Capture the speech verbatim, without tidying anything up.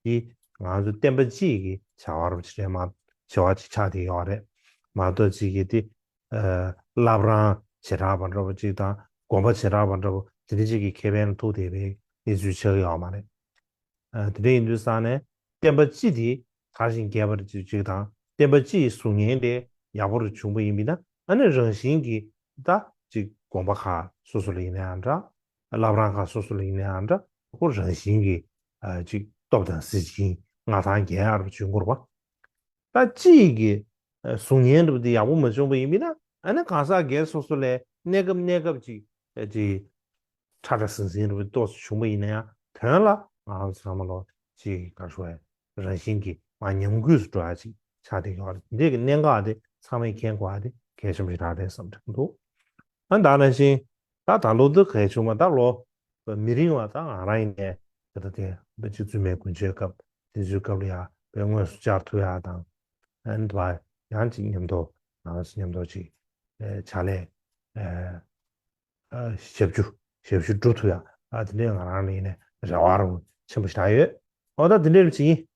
འདི་ང་ཚོ་བསྟན་པ་སྤྱི་ཡི་གི་བྱ་བ་རུ་ཆེ་མ་བྱ་བ་ཅིག་ཆགས་བསྡད་ཡོད་རེད། མ་གཏོགས་ཅིག་གི་དེ་བླ་བྲང་བྱེ་བྲག་པ་འདྲ་པོ་ཅིག་དང་དགོན་པ་བྱེ་བྲག་པ་འདྲ་པོ་དེ་འདྲ་ཅིག་གི་ཁེ་ཕན་ལ་ཐུག་བསྡད་པའི་གནས་ཚུལ་ཆགས་ཀྱི་ཡོད་མ་རེད། དེ་འདྲ་ཡིན་དུས་ཙང་ནས་བསྟན་པ་སྤྱི་དེ་དར་ཞིང་རྒྱས་པར་ཅིག་ཅིག་དང་བསྟན་པ་སྤྱི་ཡི་གཟུགས་བརྙན་དེ་ཡག་པོ་རུ་བྱུང་པ་ཡིན་པས་ན་ཨ་ནི་རང་བཞིན་གྱིས་ད་ཅིག་དགོན་པ་ཁག་སོ་སོ་ལ་ཡིན་ན་ཡང་འདྲ། བླ་བྲང་ཁག་སོ་སོ་ལ་ཡིན་ན་ཡང་འདྲ། ཁོ་རང་བཞིན་གྱིས་ཅིག་སྟོབས་དང་གཟི་བརྗིད་མངའ་ཐང་རྒྱས་ཡག་རུ་བྱུང་དགོས་པ། ད་སྤྱི་ཡི་གི་གཟུགས་བརྙན་འདྲ་པོ་དེ་ཡག་པོ་མ་བྱུང་པ་ཡིན་པས་ན་ཨ་ནི་གང་ཟག་སྒེར་སོ་སོ་ལ་གནས་སྐབས་གནས་སྐབས་ཅིག་ཅིག་ཁྲ་ཁྲ་ཟིང་ཟིང་འདྲ་པོ་ཏོག་ཙམ་བྱུང་པ་ཡིན་ན་ཡང་དོན་ལ་ང་རང་ཚོ་ཚང་མ་ལོ་ཅིག་ག་རེ་ཞུ་བ་རང་བཞིན་གྱིས་མར་ཉམས་རྒུད་སུ་འགྲོ་ཡ་ཅིག་ཆགས་བསྡད་ཡོད་རེད། འདི་གི་གནད་འགག་དེ་ཚང་མས་མཁྱེན་དགོས་པ་དེ་གལ་ཆེན་པོ་ཞིག་རེད་བསམ་གྱི་འདུག་ཨ་ད་ནང་བཞིན་ད་ད་ལོ་འདི་གལ་ཆུང་མ་ད་ལོ་མི་རིང་བ་ད་ང་རང་ཡིན་ནའི་དེ་ད་དེ་ད་ཅིག་བཙུན་མའི་དགུན་ཆོས་སྐབས་དེ་ཚོའི་སྐབས་ལ་ཡ་དཔེ་དངོས་སུ་བཅར་ཐུབ་ཡ་དང་ཨ་ནི་ད་ཡང་ཅིག་མཉམ་དུ་ང་རང་ཚོ་མཉམ་དུ་ཅིག་ཕྱག་ལས་ཞབས་ཞུ་ཞབས་ཞུ་སྒྲུབ་ཐུབ་ཡ་ཨ་དེ་འདྲའི་ང་རང་ལ་ཡིན་ནའི་རེ་བ་རང་ཆེན་པོ་ཞིག་ད་ཡོད། ཨོ་ད་དེ་འདྲའི་ཅིག་ཡིན།